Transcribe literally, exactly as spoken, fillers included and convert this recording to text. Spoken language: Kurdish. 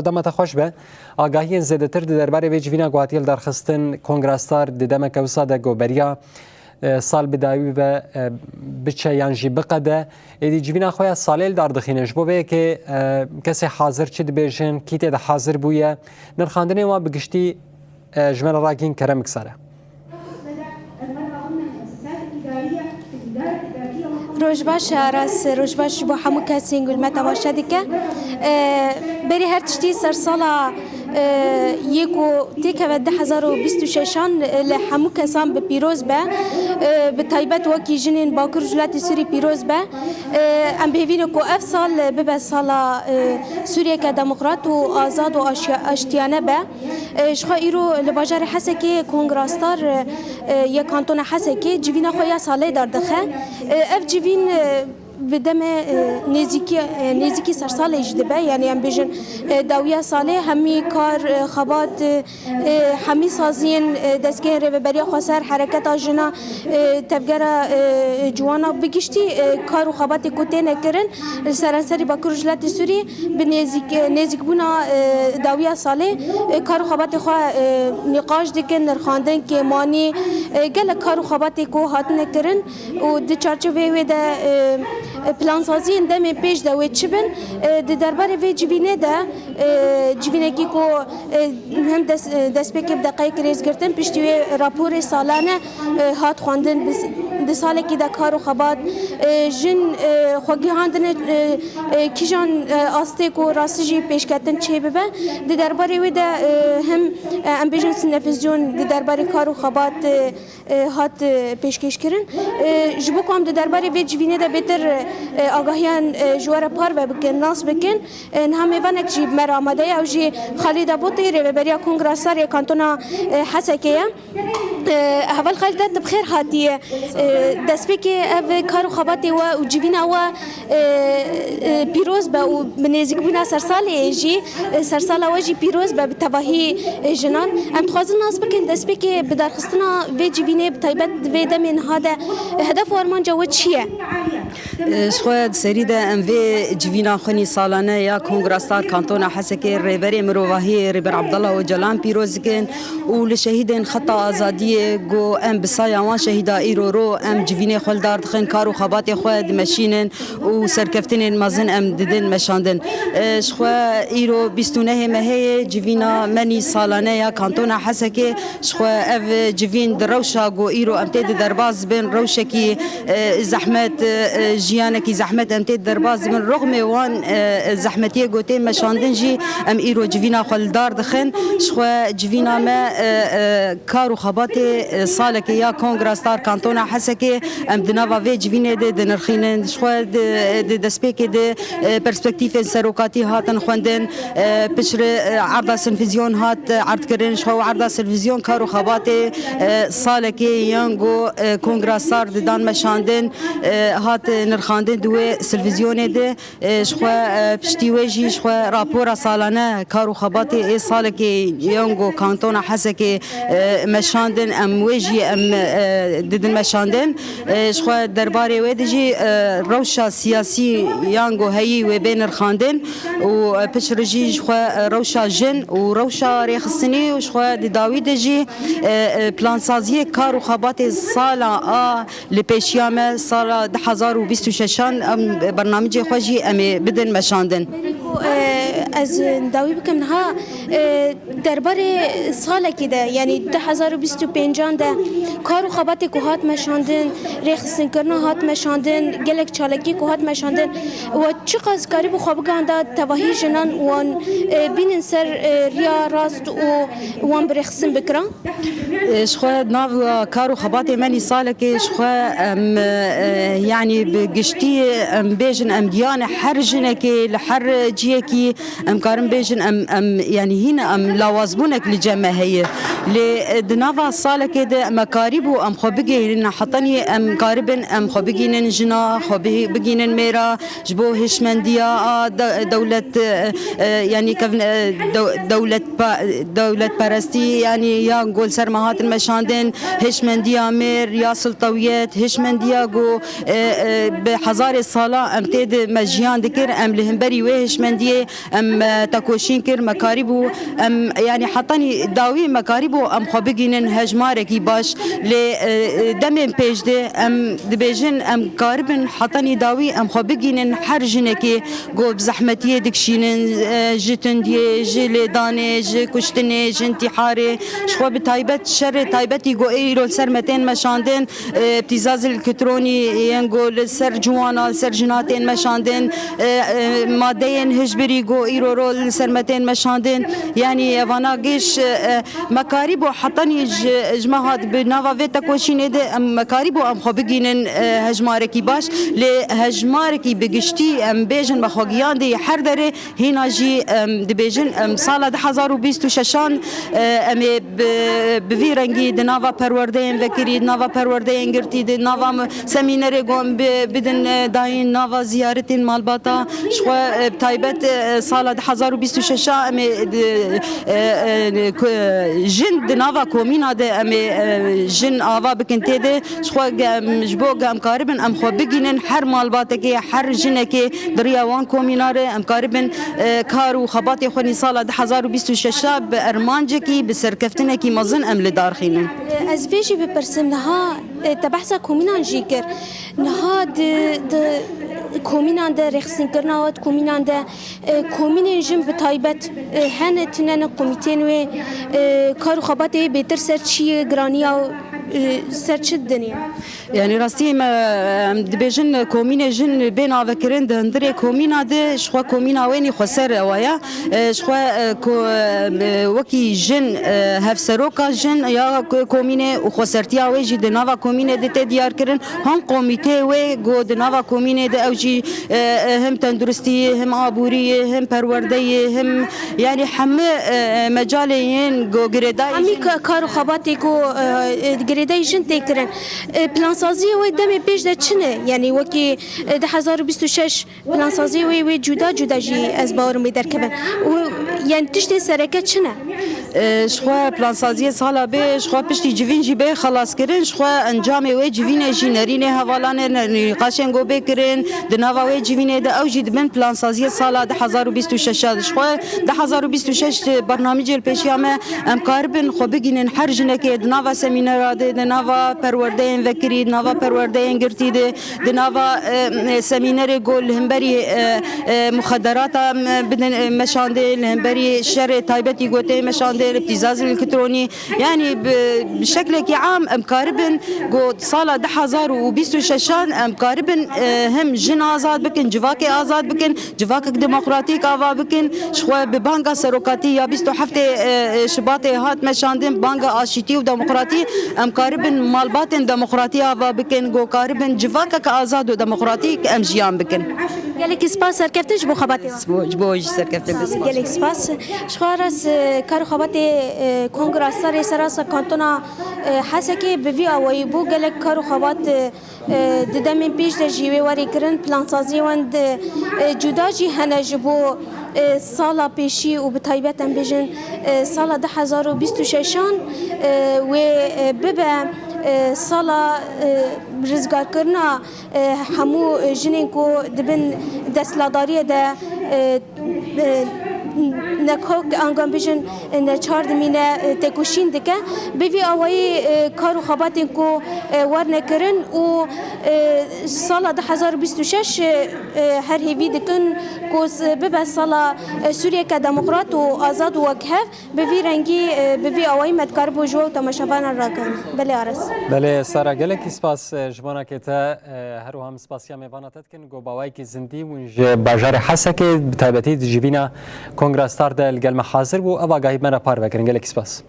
Dema te xweş be. Agahiyên zêdetir di derbarê vê civîna ku hatiye lidarxistin, Kongra Star di demeke wisa de ku beriya, e, sal bi dawî ve, e, biçe yan jî biqede, êdî civîna xwe ya salê li dar dixîne. Ji bo vê yekê, e, kesê hazir çi dibêjin, kî tê de hazir bûye, nirxandinên wan bi giştî, e, ji me re ragihîn, kerem bikise re. Roj baş Aras, roj baş ji bo hemû kesên ku li me temaşe dike. E, berî her tiştî sersala, e, yê ku têkeve du hezar û bîst û şeşan, e, li hemû kesan bi pîroz be. E, bi taybet wekî jinên Bakur Rojhilatê Sûrî pîroz be. E, em bi hêvî ne ku ev sal bibe sala, e, Sûriyeke demokrat û azad û aşiya-, aştiyane be. E, ji xwe îro li bajarê Hesekê Kongra Star, e, yê Kantona Hesekê civîna xwe ya salê dar dixe. E, ev civîn, e, bi demê, e, nêzîkî, e, nêzîkî sersalê jî dibe, yanî em bêjin, e, dawiya salê hemî kar, e, xebat, e, e, hemî saziyên, e, destgehên Rêveberiya Xweser, Hereketa Jina, e, Tevgera, e, Ciwana, bi giştî, e, kar û xebatê ku têne kirin li seranserî Bakur Rojhilatê Sûrî bi nêzîk, nêzîkbûna, e, dawiya salê, e, kar û xebatê xwe, e, nîqaş dikin, nirxandin, kêmanî, e, gelek kar û xebatê ku hatine kirin û di çarçoveyê wê de, e, e, plansaziyên demên pêş de wê çi bin, e, di derbarê vê civînê de, e, civînekî ku, e, hem des-, e, destpêkê bi deqeyek rêzgirtin, piştî wê raporê salane, e, hat xwendin. Bi s-, di salekî de kar û xebat, e, jin, e, xwe gihandine, e, e, kîjan, e, astê ku rastî jî pêşketin çêbibe. Di derbarê wê de, e, hem, e, em bêjin sînefizyon di derbarê kar û xebat, e, e, hat, e, pêşkêşkirin. E, ji bo ku em di derbarê vê civînê de bêtir, e, agahiyan, e, ji we re parve bikin, nas bikin, e, niha mêvanek jî bi me re amade ye. Ew jî Xalîd Abotê, rêveberiya Kongra Star yê Kantona, e, Hesekê ye. E, heval Xalîd, te bi xêr hatiye. E, destpêkê ev kar û xebatê we û civîna we, e, e, pîroz be û bi nêzîkbûna sersalê jî, e, sersala we jî pîroz be bi tevahî, e, jinan. Em dixwazin nas bikin, destpêkê bi darxistina vê civînê, bi taybet di vê demê niha de, e, hedef û armanca we çi ye? E, ji xwe di serî de em vê civîna xwinî salane ya Kongra Star Kantona Hesekê Rêberê Mirovahiyê Rêber Abdullah Ocalan pîroz dikin û li şehîdên Xeta Azadiyê ku em bi saya wan şehîda îro ro em civînê xwe li dar dixin, kar û xebatê xwe dimeşînin û serkeftinên mezin em didin meşandin. E, ji xwe îro bîst û nehê mehê ye, civîna menî salane ya Kantona Hesekê. Ji xwe ev civîn di rewşa ku îro em tê di derbas dibin, rewşekî, e, zehmet, e, jiyanekî zehmet em tê di derbas dibin. Rexmê wan, e, zehmetiyê ku tê meşandin jî em îro civîna xwe li dar dixin. Ji xwe civîna me, e, e, kar û xebatê, e, salekê ya Kongra Star Kantona Hesekê em di nava vê civînê de dinirxînin. Ji xwe di, di destpêkê de, e, perspektîfên serokatî hatin xwendin. E, piştre, e, erda sînefizyon hat, e, erdkirin. Ji xwe û erda sînefizyon kar û xebatê, e, salekê yan ku, e, Kongra Star didan meşandin, e, hat, e, nirxandin di wê sînefîzyonê de. E, ji xwe, e, piştî wê jî ji xwe rapora salane kar û xebatê ê salekê yan ku Kantona Hesekê, e, meşandin, em wê jî em, e, didin meşandin. E, ji xwe derbarê wê de jî, e, rewşa siyasî yan ku heyî wê bê nirxandin û, e, piştre jî ji xwe, e, rewşa jin û rewşa rêxistinî û ji xwe di dawî de jî, e, e, plansaziyê kar û xebatê sala a li pêşiya me, sala du hezar û bîst û şeşan em bernamicê xwe jî em ê bidin meşandin. Berî ku, e, ez dawî bikim niha, e, Derbarê salekî de, yanî du hezar û bîst û pêncan de kar û xebatê ku hat meşandin, rêxistinkirina hat meşandin, gelek çalakiyê ku hat meşandin, we çiqas karîbû xwe bigihanda tevahî jinan, wan, e, bînin ser, e, riya rast û wan bi rêxistin bikira? E, ji xwe nav kar û xebatê me nî salekê ji xwe em, e, yanî bi giştî em bêjin em giyane her jinekê li her ciyekî Em karin bêjin em, em, yanî hîn em lawazbûnek li cem me heye. Lê, e, di nava salekê de me karîbû em xwe bigihînin, hetanî em karibin em xwe bigihînin jina, xwe bihî-, bigihînin mêra, ji bo hişmendiya a de-, dewlet, e, e, yanî kevn-, e, dew-, dewlet pa-, dewletperestî, yanî ya ku li ser me hatin meşandin, hişmendiya mêr ya siltewiyet, hişmendiya ku, e, e, bi hezarê sala em tê de me jiyan dikir, em li hemberî wê hişmendiyê Em, e, tekoşîn kir, me karîbû, em, yanî hetanî dawî me karîbû em xwe bigînin hejmarekî baş. Lê, e, e, demên pêş de em dibêjin, em karibin hetanî dawî em xwe bigînin her jinekê ku bi zehmetiyê dikişînin, e, ji tundiyê, ji lêdanê, ji kuştinê, ji întîharê. Ji xwe bi taybet şerê taybetî ku ê îro li ser me tên meşandin, e, îbtîzaz elektronî yên ku li ser ciwana, li ser jina tên meşandin, e, e, madeyên hişbirî ku îro ro li ser me tên meşandin. Yanî evana giş, e, e, me karîbû hetanî ji, ji me hat bi nava vê tekoşînê de em, me karîbû em xwe bigînin, e, hejmarekî baş. Lê hejmarekî bi giştî em bêjin me xwe giyandî her derê. Hîna jî, em, dibêjin, em, sala du hezar û bîst û şeşan, e, em ê bi, bi vî rengî di nava perwerdeyên vekirî, di nava perwerdeyên girtî, di nava mi-, semînerê ku em bi-, bidin, e, dayîn, nava ziyaretên malbata. Ji xwe, e, bi taybet, e, sala du hezar û bîst û şeş a em ê di, e, e, ku-, jin di nava komîna de em ê, e, jin ava bikin tê de. Ji xwe ge-, em, ji bo ge em karibin em xwe bigînin her malbatekê, her jinekê di riya wan komîna re em karibin, e, kar û xebatê xwe nî sala du hezar û bîst û şeş a bi ermancekî, bi serkeftinekî mezin em li dar xînin. Ez vê jî bipirsim, niha, e, te behsa komînan jî kir. Niha di, di komînan de rêxistinkirin a di komînan de E, komînên jin bi taybet, e, hene tune ne komîtên wê, e, kar û xebatê wê bêtir ser çi ye, giraniya, e, ser çi dinê? Yanî rastî me, em, dibêjin komînê jin bên avekirin di hundirê komîna de, ji xwe komîna wê nî xweser ewa ya. E, ji xwe, e, ko-, e, wekî jin, e, hevseroka jin ya ko-, komînê û xwesertiya wê jî di nava komînê de tê diyar kirin. Him komîtê wê ku di nava komînê de ew jî, e, e, him tenduristî, him aborî, him perwerdeyê, him, yanî hemî, e, e, mecalê yên ku girêdayî Hemî jin ka-, kar û xebatê ku, e, e, girêdayî jin tê kirin. E, plansaziyê wê demê pêş de çi ne? Yanî wekî, e, du hezar û bîst û şeş plansaziyê wê, wê cuda cuda jî ez bawerim wê derkevin. Û, yanî tiştê sereke çi ne? E, ji xwe plansaziyê sala bê, ji xwe piştî civîn jî bê xelaskirin, ji xwe encamê wê civînê jî nerînê hevalanê, ne-, nîqaşên ku bê kirin, di nava wê civînê de ew jî di bin plansaziyê sala du hezar û bîst û şeş a de. Ji xwe du hezar û bîst û şeş de bernamîcê li pêşiya me, em karibin xwe bigînin her jinekê di nava semînera de, di nava perwerdeyên vekirî, di nava perwerdeyên girtî de, di nava, e, e, semînerê ku li hemberî, e, e, muxederata, e, bidin, e, meşandê, li hemberî şerê taybetî ku tê meşandê, îbtîzazên elektronî, yanî bi, bi şeklekî am em karibin ku sala du hezar û bîst û şeş an em karibin, e, him jin azad bikin, civakê azad bikin, civakek demokratîk ava bikin. Ji xwe bi banga serokatî ya bîst û heftê, e, e, Şibatê hat meşandin, banga aşîtî û demokratî, em karibin malbatên demokratî ava bikin, ku karibin civakeke azad û demokratîk em jiyan bikin. Gelekî spas serkeftin ji bo xebatê. Ji bo, ji bo jî serkeftin. Gelek spas. Ji xwe re s-, kar û xebatê, e, Kongra Starê Serasa Kantona, e, Hesekê bi vî awayî bû. Gelek kar û xebat, e, e, di demên pêş de jî wê werê kirin, plansaziyê wan di, e, cuda jî hene ji bo, e, sala pêşî û bi taybet em bêjin, e, sala du hezar û bîst û şeş an, e, wê, e, bibe, e, sala, e, rizgarkirina, e, hemû jinên ku di bin desthilatdariyê de, e, e, nekok angan bijin neçar dimîne, e, têkoşîn dike. Bi vî awayî, e, kar û xebatên ku, e, werne kirin û, e, sala du hezar û bîst û şeş, e, e, her hêvî dikin ku s-, bibe sala, e, Sûriyeke demokrat û azad û wekhev. Bi vî rengî, e, bi vî awayî me dikaribû ji we û temaşevanan ragihin. Belê Ares. Belê Sara, gelekî spas, e, ji bona ke te, e, her wiha em spasiya mêvana te dikin. Go bawayekî zindî hûn ji bajarê Hesekê, bi taybetî di civîna Kongra Star de li gel me hazir bû. Ev agahî bi me re parve kirin. Gelekî spas.